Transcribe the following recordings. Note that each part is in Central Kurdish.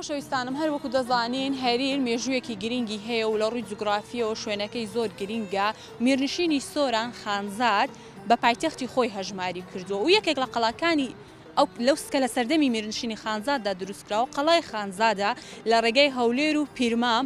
خۆشەویستانم هەر وەکو دەزانین هەریر مێژوویەکی گرنگی هەیە و لە ڕووی جوگرافیەوە شوێنەکەی زۆر گرنگە میرنشینی سۆران خانزاد بە پایتەختی خۆی هەژماری کردووە و یەکێک لە قەڵاکانی ئەو لەو سکە لە سەردەمی میرنشینی خانزاددا دروستکراوە قەڵای خانزادە لە ڕێگای هەولێر و پیرمام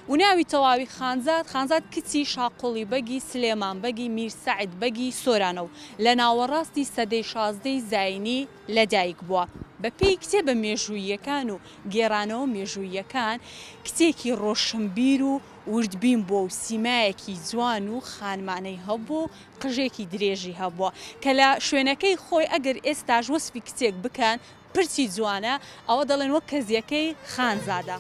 و ناوی تەواوی خانزاد خانزاد کچی شاقوڵی بەگی سلێمان بەگی میر سەعد بەگی سۆرانە و لە ناوەڕاستی سەدەی شازدەی زاینی لەدایک بووە. بەپێی کتێبە مێژووییەکان و گێڕانەوە مێژووییەکان کچێکی ڕۆشنبیر و وردبین بووە و سیمایەکی جوان و خانمانەی هەبووە و قژێکی درێژی هەبووە کە لە شوێنەکەی خۆی ئەگەر ئێستاش وەسفی کچێک بکەن پرچی جوانە ئەوە دەڵێن وەک کەزیەکەی خانزادە.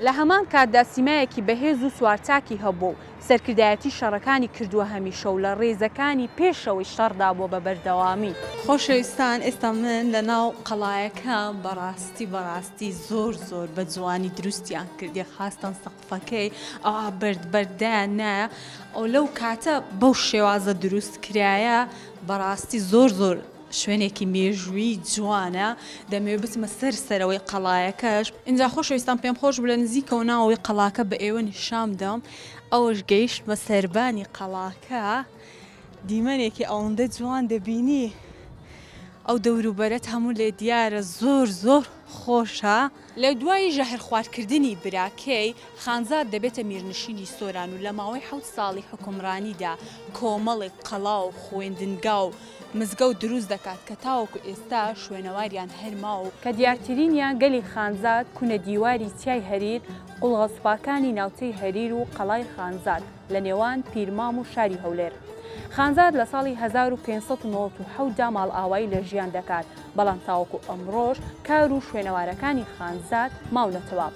لە هەمان کاتدا سیمایەکی بەهێز و سوارچاکی هەبووە و سەرکردایەتی شەڕەکانی کردووە هەمیشە و لە ڕیزەکانی پێشەوەی شەڕدا بووە بە بەردەوامی. خۆشەویستان ئێستا من لە ناو قەڵایەکەم بەڕاستی بەڕاستی زۆر زۆر بە جوانی دروستیان کردیە خاستەن سەقفەکەی ئەوا بەرد بەردایان نایە ئەو لەو کاتە بەو شێوازە دروست کرایە بەڕاستی زۆر زۆر شوێنێکی مێژوویی جوانە دەمەوێت بچمە سەر سەرەوەی قەڵایەکەش. ئینجا خۆشەویستان پێم خۆش بوو لە نزیکەوە ناوەوەی قەڵاکە بە ئێوە نیشان بدەم ئەوەش گەیشتمە سەربانی قەڵاکە دیمەنێکی ئەوەندە جوان دەبینی ئەو دەوروبەرەت هەموو لێ دیارە زۆر زۆر خۆشە. لە دوای ژەهرخواردکردنی براکەی، خانزاد دەبێتە میرنشینی سۆران و لە ماوەی حەوت ساڵی حوکمڕانیدا کۆمەڵێک قەڵا و خوێندنگا و مزگەوت دروست دەکات کە تاوەکو ئێستا شوێنەواریان هەر ماوە و کە دیارترینیان گەلی خانزاد، کونە دیواری چیای هەریر، قوڵغە سوپاکانی ناوچەی هەریر و قەڵای خانزاد لە نێوان پیرمام و شاری هەولێر. خانزاد لە ساڵی 1597 دا ماڵئاوایی لە ژیان دەکات، بەڵام تاوەکو ئەمڕۆش کار و شوێنەوارەکانی خانزاد ماونەتەوە.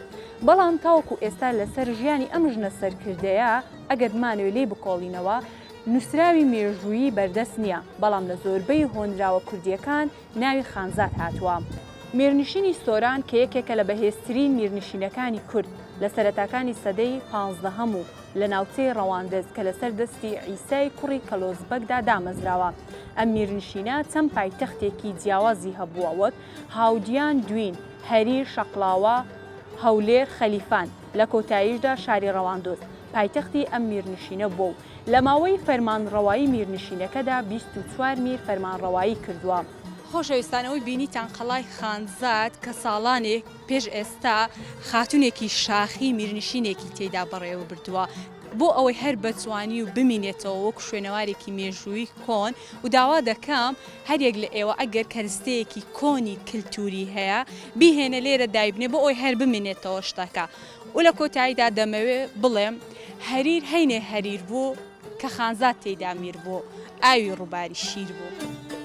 بەڵام تاوەکو ئێستا لەسەر ژیانی ئەم ژنە سەرکردەیە ئەگەر بمانەوێ لێی بکۆڵینەوە، نووسراوی مێژوویی بەردەست نییە، بەڵام لە زۆربەی هۆنراوە کوردییەکان ناوی خانزاد هاتووە. میرنشینی سۆران کە یەکێکە لە بەهێزترین میرنشینەکانی کورد لە سەرەتاکانی سەدەی پانزدەهەم و لە ناوچەی ڕەواندز کە لەسەر دەستی عیسای کوڕی کەلۆزبەگدا دامەزراوە. ئەم میرنشینە چەند پایتەختێکی جیاوازی هەبووە وەک، هاودیان، دوین، هەریر، شەقڵاوە، هەولێر، خەلیفان، لە کۆتاییشدا شاری ڕەواندز پایتەختی ئەم میرنشینە بووە و لە ماوەی فەرمانڕەوایی میرنشینەکەدا 24 میر فەرمانڕەوایی کردووە. خۆشەویستان ئەوەی بینیتان قەڵای خانزاد کە ساڵانێک پێش ئێستا خاتونێکی شاخی میرنشینێکی تێدا بەڕێوە بردووە بۆ ئەوەی هەر بە جوانی و بمینێتەوە وەکو شوێنەوارێکی مێژووی کۆن و داوا دەکەم هەریەک لە ئێوە ئەگەر کەرستەیەکی کۆنی کلتوری هەیە بیهێنە لێرە دایبنێ بۆ ئەوەی هەر بمینێتەوە شتەکە و لە کۆتاییدا دەمەوێ بڵێم هەریر هەینێ هەریر بوو کە خانزاد تێیدا میر بوو ئاوی ڕووباری شیر بوو.